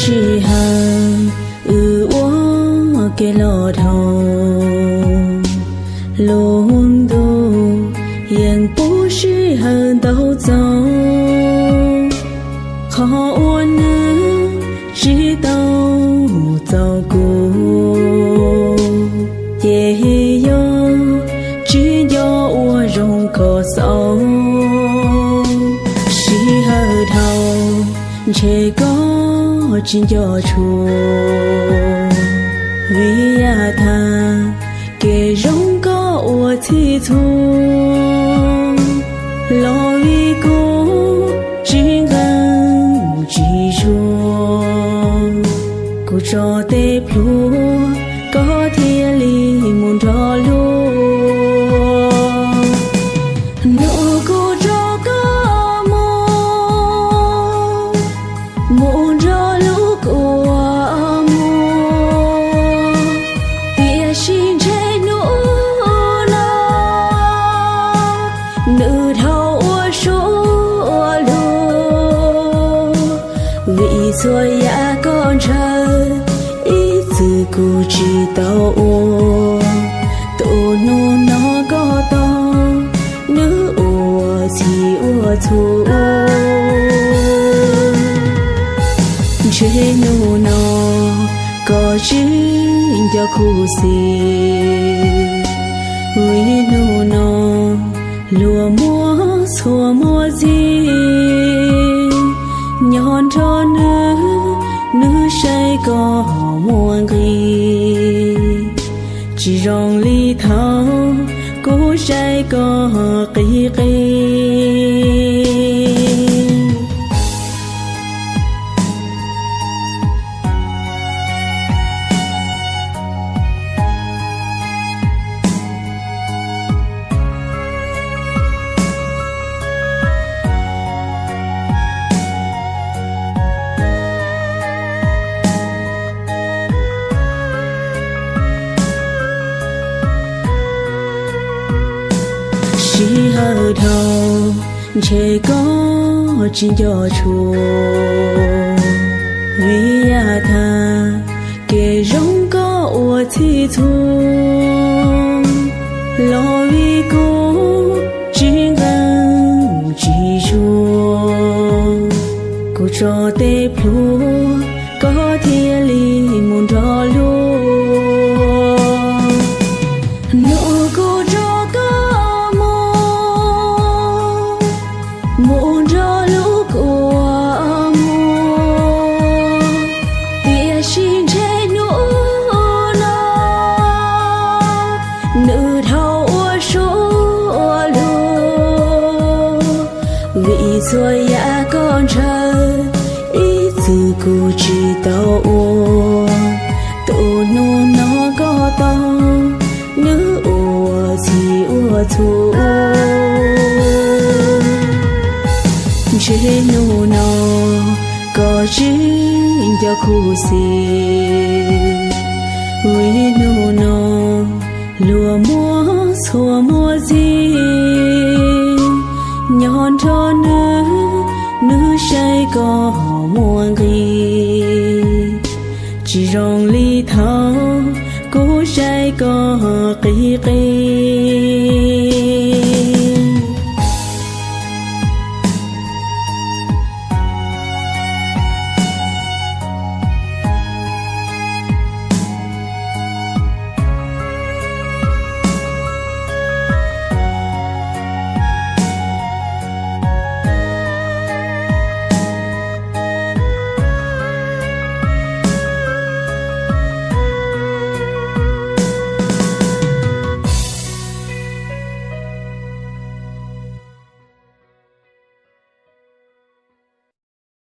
Sij hawm wb ua ke los dhau, lub ntuj yeej pub sij hawm ntau txaus. Qhov uas nws tsis tau txaus kuv, ces yog tsis nco ua zoo koj xaus. Sij hawm dhau, ntshe koj tsis nco tshua, vim yam tag kev zoo koj ua txhij txhua, los vim kuv tsis nqee tsis zuag, kuv tso tej plhuav koj thiaj li mus nrog luag. Hnub kuv tso koj mus, mus nrog lub kua muag, tiam sis ntshe hnub no nws dhau ua suab ua luag, vim txhua yam koj ntshaw ib txwm kuv tsis tau ua. Tus hnub no koj tau, nws ua txhij ua txhua, ntshe hnub no koj tsis nco khuv xim, vim hnub no luag muab txhua muag txhij, nyob nrog nws, nws saib koj muaj nqis, tsis zoo li thaum kuv saib koj qis qis. Sij hawm dhau, ntshe koj tsis nco tshua, vim yam tag kev zoo koj ua txhij txhua, los vim kuv tsis nqee tsis zuag, kuv tso tej plhuav koj thiaj li mus nrog luag. Hnub kuv tso koj mus, mus nrog lub kua muag, tiam sis ntshe hnub no nws dhau ua suab ua luag, vim txhua yam koj ntshaw ib txwm kuv tsis tau ua. Tus hnub no koj tau, nws ua txhij ua txhua, ntshe hnub no koj tsis nco khuv xim, vim hnub no luag muab txhua muag txhij, nyob nrog nws, nws saib koj muaj nqis, tsis zoo li thaum kuv saib koj qis qis.